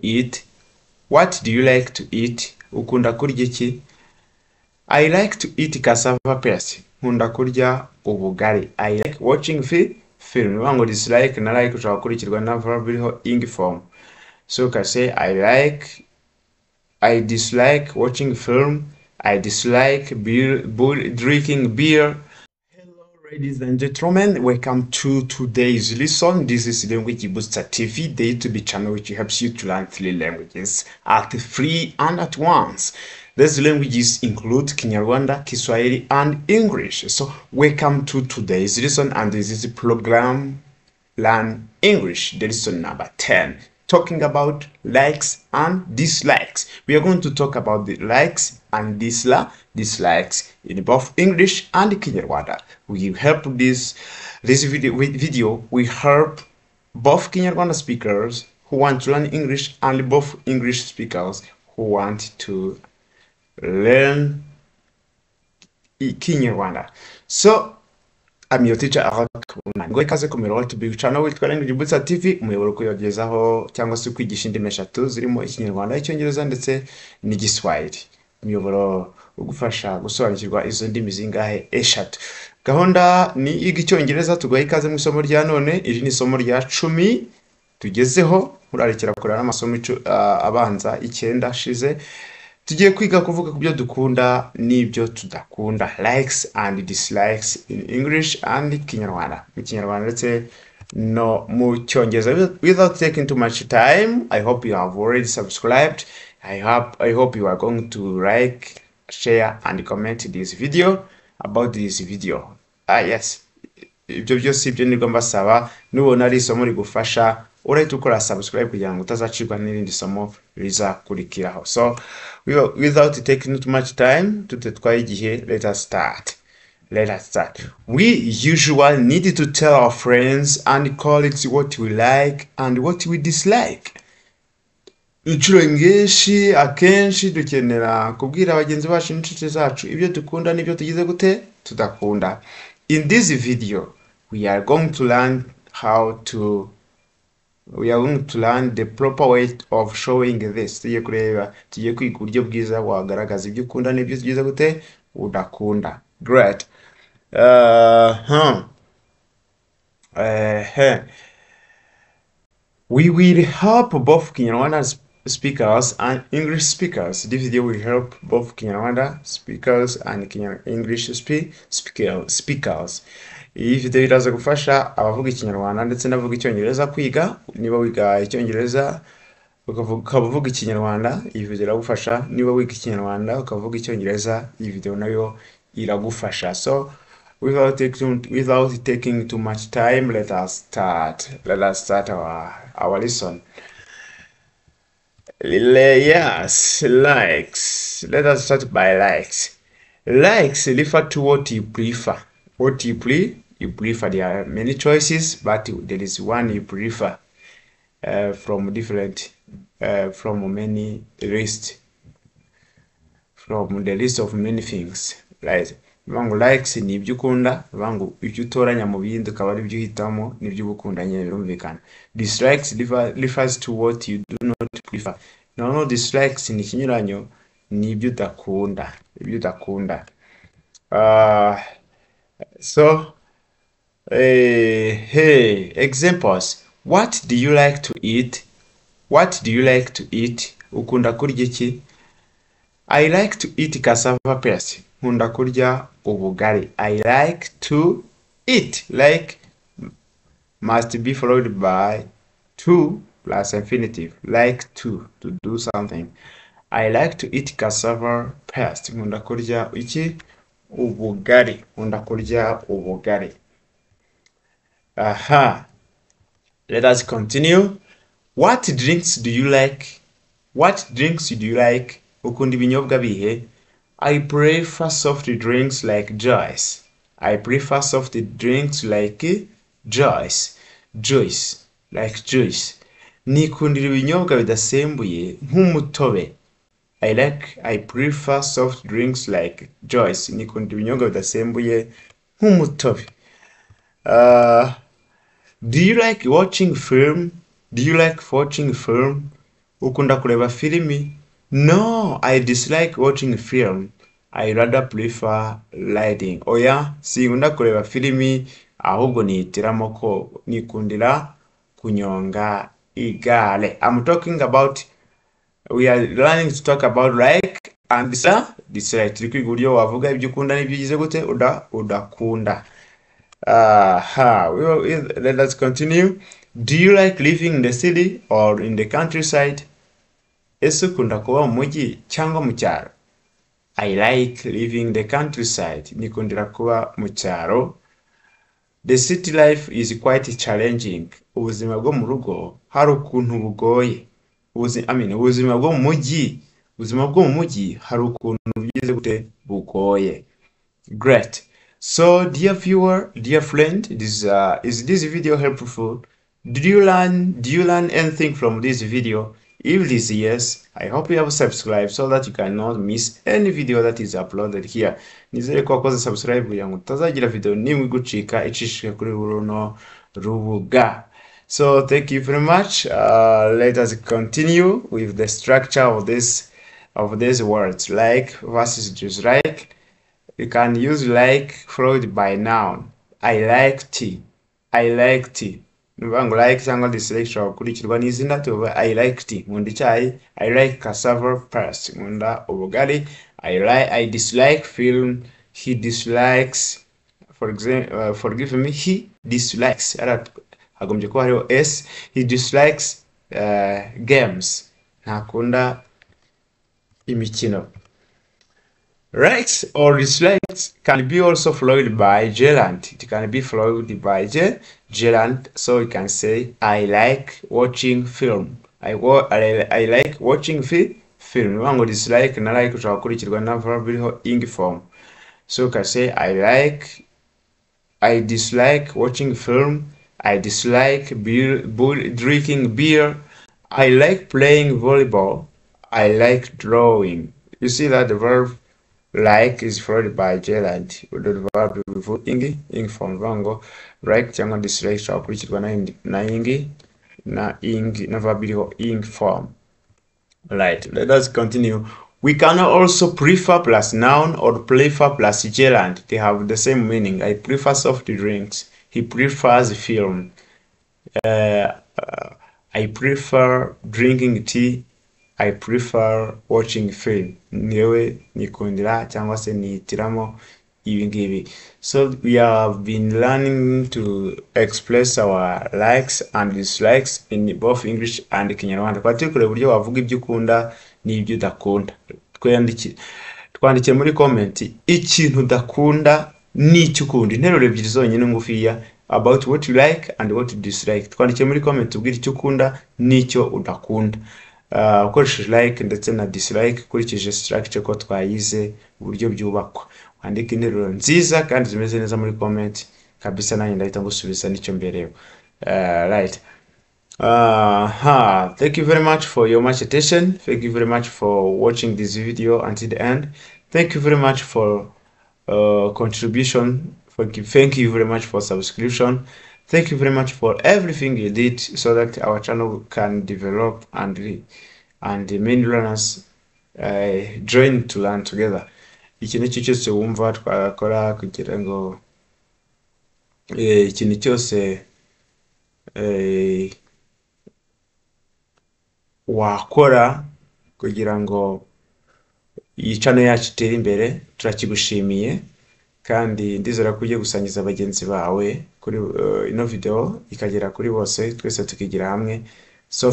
eat? What do you like to eat? Ukunda kurya iki? I like to eat cassava paste. Nkunda kurya ubugari. I like watching film. Wango dislike na like ushobora gukurikirwa na verb iriho ing form. So you can say I dislike watching film. I dislike drinking beer. Hello, ladies and gentlemen. Welcome to today's lesson. This is Language Booster TV, the YouTube channel which helps you to learn 3 languages at free and at once. These languages include Kinyarwanda, Kiswahili, and English. So, welcome to today's lesson, and this is the program Learn English, the lesson number 10. Talking about likes and dislikes. We are going to talk about the likes and dislikes in both English and Kinyarwanda. We help this video will help both Kinyarwanda speakers who want to learn English and both English speakers who want to learn Kinyarwanda. So I'm your teacher Arak Kuman. Ngo ikaze ku mirongo tubi channel witwa Language Booster TV, umuyoboro kuyogezaho cyangwa se kwigisha indimi eshatu zirimo Ikinyarwanda, Icyongereza ndetse n'Igiswahili. Umuyoboro ugufasha gusobanukirwa izo ndimi zingahe eshatu. Gahunda ni Icyongereza, tugaye ikaze mu isomo rya none. Iri ni isomo rya 10 tugezeho, murarekera kurana amasomo abanza 9 shize. Tugiye kwiga kuvuga kubyo dukunda n'ibyo tudakunda, likes and dislikes in English and Kinyarwanda. Mu Kinyarwanda ndetse no mu Cyongereza. Without taking too much time, I hope you have already subscribed. I hope you are going to like, share and comment this video about this video. Yes. Ibyo byose ibyo nibwo mbasaba, nubona ari isomo rigufasha urahita ukora subscribe kugira ngo utazacirwa n'irindi somo rizakurikiraho. So without taking too much time, tutetwaye igihe, let us start. We usually need to tell our friends and colleagues what we like and what we dislike. Inshuro nyinshi akenshi dukenera kubwira abagenzi bacu n'inshuti zacu ibyo dukunda n'ibyo tugize gute tudakunda. In this video, we are going to learn the proper way of showing this. Tugiye kwiga uburyo bwiza wagaragaza ibyo ukunda n'ibyo tugize gute udakunda. Great. We will help both Kinyarwanda speakers and English speakers. This video will help both Kinyarwanda speakers and English speakers. Iyi video iraza gufasha abavuga Ikinyarwanda ndetse n'abavuga Icyongereza kwiga. Niba wiga Icyongereza ukavuga Ikinyarwanda, iyi video iragufasha. Niba wiga Ikinyarwanda ukavuga Icyongereza, iyi video nayo iragufasha. So without taking too much time, let us start our lesson. Yes, likes. Let us start by likes. Likes refer to what you prefer. What you prefer. There are many choices, but there is one you prefer from many list. From the list of many things. Right? Vangu likes ni ibyo ukunda, vangu ibyo utoranya mu bindi ukaba ari ibyo uhitamo n'ibyo ukunda nyine birumvikana. Dislikes refers to what you do not prefer. No, dislikes ni ikinyuranyo ni ibyo udakunda. So examples. What do you like to eat? What do you like to eat? Ukunda kurya iki? I like to eat cassava paste. Nkunda kurya ubugari. I like to eat. Like must be followed by to plus infinitive. Like to do something. I like to eat cassava paste. Nkunda kurya iki? Ubugari. Nkunda kurya ubugari. Let us continue. What drinks do you like? What drinks do you like? Ukunda ibinyobwa bihe? I prefer soft drinks like juice. I prefer soft drinks like juice. Like juice. Nikundira ibinyobwa bidasembuye nk'umutobe. I prefer soft drinks like juice. Nikundira ibinyobwa bidasembuye nk'umutobe. Do you like watching film? Do you like watching film? ukunda kureba filimi? No, I dislike watching film. I rather prefer riding. Oya, sinkunda kureba filimi, ahubwo nihitiramo ko nikundira kunyonga igare. I'm talking about, we are learning to talk about like and dislike. Turi kwiga uburyo wavuga ibyo ukunda n'ibyo ugize gute udakunda. Let us continue. Do you like living in the city or in the countryside? Ese ukunda kuba mu mujyi cyangwa mu cyaro? I like living in the countryside. Nikundira kuba mu cyaro. The city life is quite challenging. Ubuzima bwo mu rugo hari ukuntu bugoye. Ubuzima bwo mu mujyi hari ukuntu bigize gute bugoye. Great. So, dear viewer, dear friend, is this video helpful? Do you learn anything from this video? If it is yes, I hope you have subscribed so that you cannot miss any video that is uploaded here. Nizere ko wakoze subscribe kugira ngo utazagira video nimwe gucika icishije kuri runo rubuga. So thank you very much. Let us continue with the structure of these words, like versus dislike. You can use like followed by noun. I like tea. I like tea. Nubango like cyangwa dislike shobora gukurikirwa n'izina tuvuga I like tea. Nkunda icyayi. I like cassava paste. Nkunda ubugari. I dislike film. He dislikes, for example, forgive me, he dislikes. Hagombye ko hariho S. He dislikes games. Ntakunda imikino. Likes or dislikes can be also followed by gerund. It can be followed by gerund. So you can say, I like watching film. I like watching film. Wango dislike na like ushobora gukurikirwa na verb iriho ing form. So you can say, I dislike watching film. I dislike drinking beer. I like playing volleyball. I like drawing. You see that the verb like is followed by gerund. The verb with ing form. Vango like cyangwa dislike shobora gukurikirwa na ing na verb iriho ing form. Right, let us continue. We can also prefer plus noun or prefer plus gerund. They have the same meaning. I prefer soft drinks. He prefers film. I prefer drinking tea. I prefer watching film. Niwe nikundira cyangwa se nihitiramo ibi ngibi. So we have been learning to express our likes and dislikes in both English and Kinyarwanda. Kwa turi kureba uburyo wavuga ibyo ukunda n'ibyo udakunda. Twandikire muri comment ikintu udakunda n'icyo ukunda. Interuro ebyiri zonyine ngufiya about what you like and what you dislike. Twandikire muri comment ubwira icyo ukunda n'icyo udakunda. Ukoresheje like ndetse na dislike ukurikije structure ko twayize uburyo byubakwa. Wandika interuro nziza kandi zimeze neza muri comment kabisa, nanjye ndahita ngusubiza nicyo mberewe. Right. Thank you very much for your much attention. Thank you very much for watching this video until the end. Thank you very much for contribution. Thank you very much for subscription. Thank you very much for everything you did so that our channel can develop and many learners join to learn together. Ikintu cyose wumva twakora kugira ngo ikintu cyose wakora kugira ngo iyi channel yacu itere imbere, turakigushimiye kandi ndizera ko ugiye gusangiza abagenzi bawe kuri ino video ikagera kuri bose, twese tukigira hamwe. So